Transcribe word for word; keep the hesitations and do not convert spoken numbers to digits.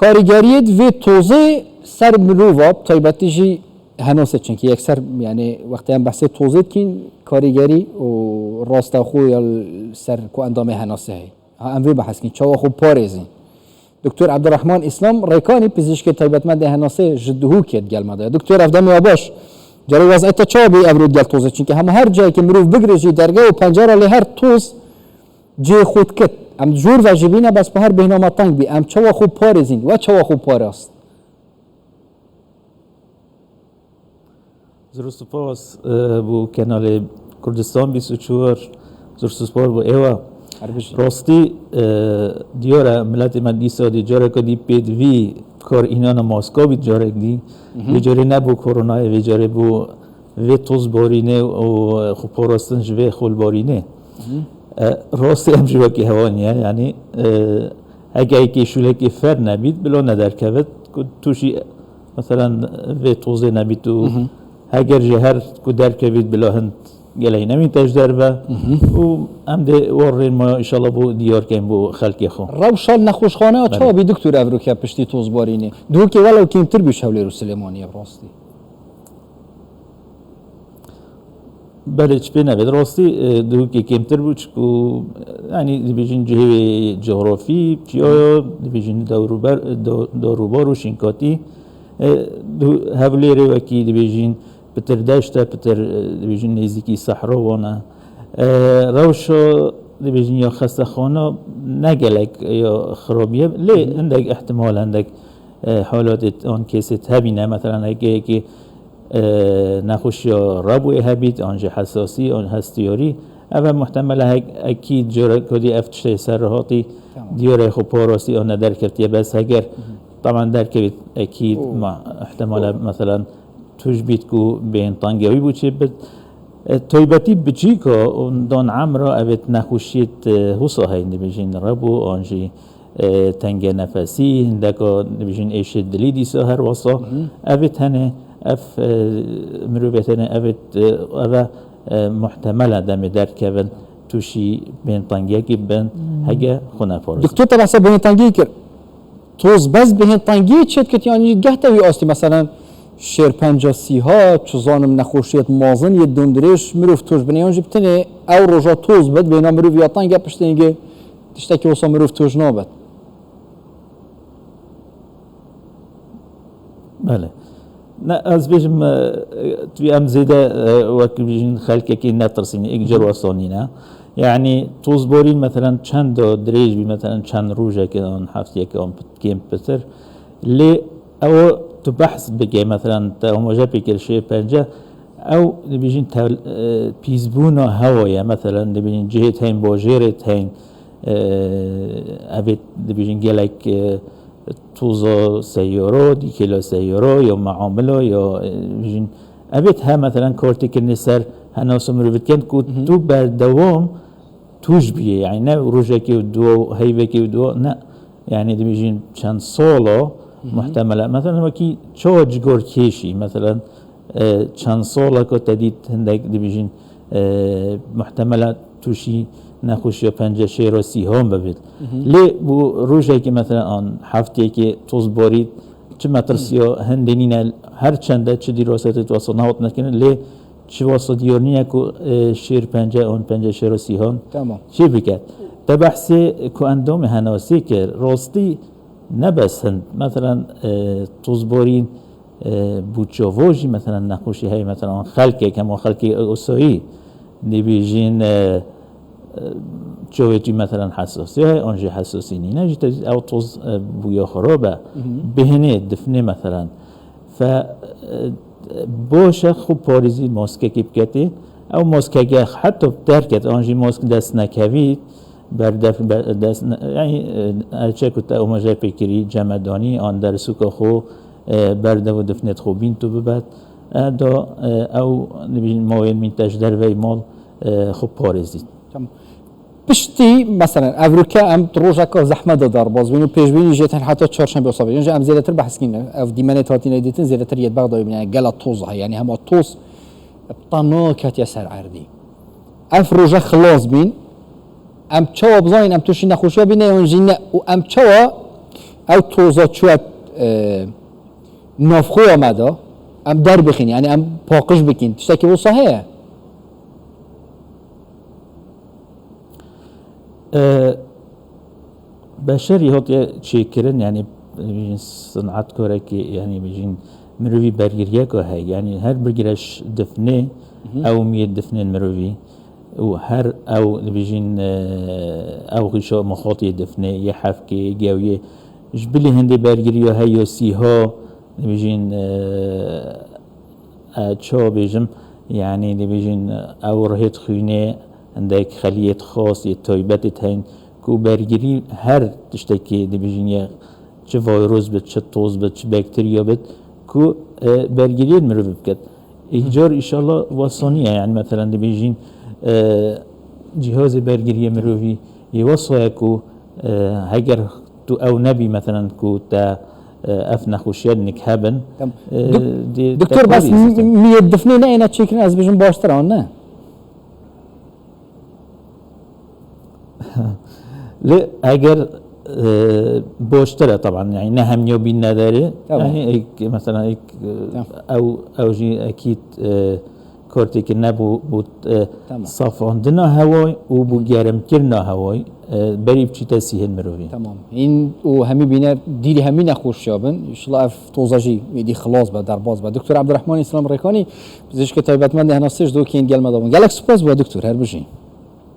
Karîgeriyê vê tozê ser mirova, bi taybetî jî henasê, çunkî yekser, yani, wextê em behsê tozê dikîn, karîgerî û rasteqû ya li ser ku endamê henasê heye. Ha, em vê behs kîn, çawa xwe parêzîn. Doktor Ebdurrahman Îslam Rêkanî, pizîşkê taybetmendê henasê ji Duhokê digel me de ye. Doktor, ev demê ya baş. Carê weziyeta çawa bî evro digel tozê? Çunkî hema her cihekê mirov bigire jî derge û pencara lê her toz cihê xwe dikit. Em jor ve jî bîne, bes bi her bêhna me teng bî. Em çawa xwe parêzîn? We çawa xwe parast? Zor spas, e, bo kanalê Kurdistan bîst û çar. Zor spas bo êwa. Her bijî. Rastî, e, diyar e, miletê me dîsa dî careke dî pêdivî kar înana maska bî carek dî. Mhm. Vê carê ne bo koronayê, vê carê bo vê tozbarînê û xwe parastin ji vê xolbarînê. Mhm. E, rastî em jî wekî hewan ye, yanî, e, heke yekê şûlekê fer nebît, bila nederkevit, ku tu jî, meselen, vê tozê nebît û Mhm. heger ji her ku derkevît, bila hind gelek nemîn te ji derve Mhm. û em dê war rên ma înşallah bo diyar kein bo xelkê xwe. Rewşa nexweşxaneya Belê. çawa bî, doktor, evroke piştî tozbarînê? Duhokê welew kêmtir bî ji Hewlêr û Silêmaniyê, bi rastî. Belê, çi pê nevêt. Rastî, e, Duhokê kêmtir bû, çiku, e, yanî dibêjin cihê wê coğrafî, çiya ya, dibêjin dewrûber, do-, dorûbar û şînkatî. E, Duh-, Hewlêrê wekî dibêjin pitir deşt e, pitir, e, dibêjin nêzîkî sehra wan e. E, rewşa dibêjin ya xestexana ne gelek ya xirabî ye, lê Hı hı. hindek îhtimal, hindek e, halatê an kesê hebîne, meselen, heke yekê, e, nexweşiya rebûyê hebît, an jî hesasî, an hestiyarî, ev e muhtemel e, hek-, ekîd cara ku dî ev tiştê ser hatî, Tamam. diyarê xwe parastî an nederketiye, bes heger, Hı hı. taban derkevît ekîd, Oo. ma, ihtimal e, Oo. meselen, tûj bît ku bêhn tengê wî bû çê bit. E, taybetî biçîka û dan emra evêt nexweşiyêt, e, husa heyn dibêjin rebû, an jî e, tengê nefesî, hindeka dibêjin êşê dilî dîsa her wesa. Hı hı. Evê tenê ev, e, mirovê tenê evê, e, eve, e, muhtemel e demê derkevin tûşî bêhntengiyekî bin, Hmm. hege xwe neparêzin. Doktor, te behsa bêhntengiyê kir. Toz bes bêhntengiyê çêdikit, yanî geh te wî astî, meselen, şêrpenca sîha, çi zanim, nexweşiyet mazin yê dûndirêj, mirov tûj bine, yan jî bi tenê ew roja toz bit, bêhna mirov ya teng e piştê hingê Tiştekî wisa mirov tûj nabet. Belê. Ne, ez bêjim, e, tu em zêde, e, wek bêjin xelkekî netirsîn, êk car wesa nîne. Yanî tozborîn, meselen, çend dirêj bî, meselen, çend rojekê an, hefteyekê an pit-, kêm pitir. Lê ew tu behs bike, meselen, te amaje pê kir şêrpence, ew dibêjin tev-, e, pîsbûna hewa ye, meselen, dibêjin cihê tên, bajêrê tên, e, evê dibêjin gelek, e, toza seyara, dîkêla seyara, ya meamila, ya, e, dibêjin, evê he, meselen, kartêkirinê ser henasa mirovî dikin ku Mhm. tu berdewam tûj bûye, yanî ne rojekê û duwa û heyvekê û duwa, ne. Yanî dibêjin çend sala Mhm. muhtemel e. Mesela wekî çawa cigor kêşî, mesela, e, çend sala ku te dît hindek dibêjin, e, muhtemel e tûşî nexweşiya penceşêra sîhan bibit. Mhm. Lê bû rojekê mesela an hefteyekê toz borît, çi metirsiya hindê nîne, her çende çi dîrasete tu wasa nehot nekirin, lê çi wasa diyar nîne ku, e, şêr pence an penceşêra sîhan Tamam. çê biket. Te behsê ku endamê henasê kir, rastî ne bes hin. Meselen, e, tozborîn, e, bû çavo jî, meselen, nexweşî heye, meselen, xelkek, hema xelkê osayî, dibêjin, e, e, çavê jî, meselen, hesasî heye, an jî hesasî nîne, jî te ew toz, e, bûya xirab e. Mhm. Bêhnê, difnê, meselen. Fe, e, baş e xwe parêzî maskekê biketê. Ew maskeke heta derket, an jî mask dest nekevî, berdef, ber-, dest ne, yanî, e, erçe ku te amaje pê kirî, cemedanî, an dersûka xwe, e, berdev û difnêt xwe bîn tu bibet. E, da, e, ew, dibîn mawên mîn te ji derveyî mal, e, xwe parêzît. Tamam. Piştî, meselen, evroke em di rojeka zehmet de derbas bîn û pêşbînî jê tên heta çarşembê wisa be. Yan jî em zêdetir behs kîn, ev dîmenê hatîne dîtin, zêdetir yê Bexdayê bîne, gela toz heye, yanî hema toz, tana ketiye ser erdî. Ev roje xilas bîn, em çawa bizanîn em tûşî nexweşiya bîne yan jî ne? Û em çawa ew toza çûye, e, navxweya me de, em derbixîn, yani em paqij bikîn. Tiştekî wisa heye? E, beşerî hatiye çêkirin, yani bêjin sinetkarekî, yani bêjin mirovî bergiriyeka heye. Yani her bigire ji difnê, ew miyê difnên mirovî û her ew dibêjin, e, ew xîşa mixatiyê difnê, yê hefkê, yê gewiyê, ji bilî hindê bergiriya heye ya sîha, dibêjin, e, e, çawa bêjim, yani dibêjin, e, ew rihêt xwînê, hindek xeliyêt xas, yê taybetêt heyn, ku bergirî her tiştekî dibêjin, yê çi vayros bit, çi toz bit, çi bakteriya bit, ku, e, bergiriyê mirovî biket. Îcar îşallah wesa niye, yani meselen dibêjin, e, cihazê bergiriyê mirovî yê wesa ye ku, e, heger tu ew nebî, meselen ku te, e, ev nexweşiya nik hebin, Tamam. e, Dok- dê Doktor, te bes parêzî. miyê difnê neyne çêkirin, ez bêjim baştir an ne? Lê eger, e, baştir e, taban, yani ne hemiya bîn nederê, Tamam. Yani ek, mesela ek, e, Tamam. ew, ew jî ekîd, e, kartêkî ne bû, bû, e, Tamam. safandina hewayê û bû gerimkirina hewayê, e, berî biçîte sîhên mirovî. Tamam. Hîn û hemî bîner dîrî hemî nexweşiya bin. Înşallah ev toza jî êdî xilas be, derbas be. Doktor Ebdurrahman Îslam Rêkanî, pizîşkê taybetmendê henasê ji dokên gel me de bûn. Gelek spas bo doktor, her bijî.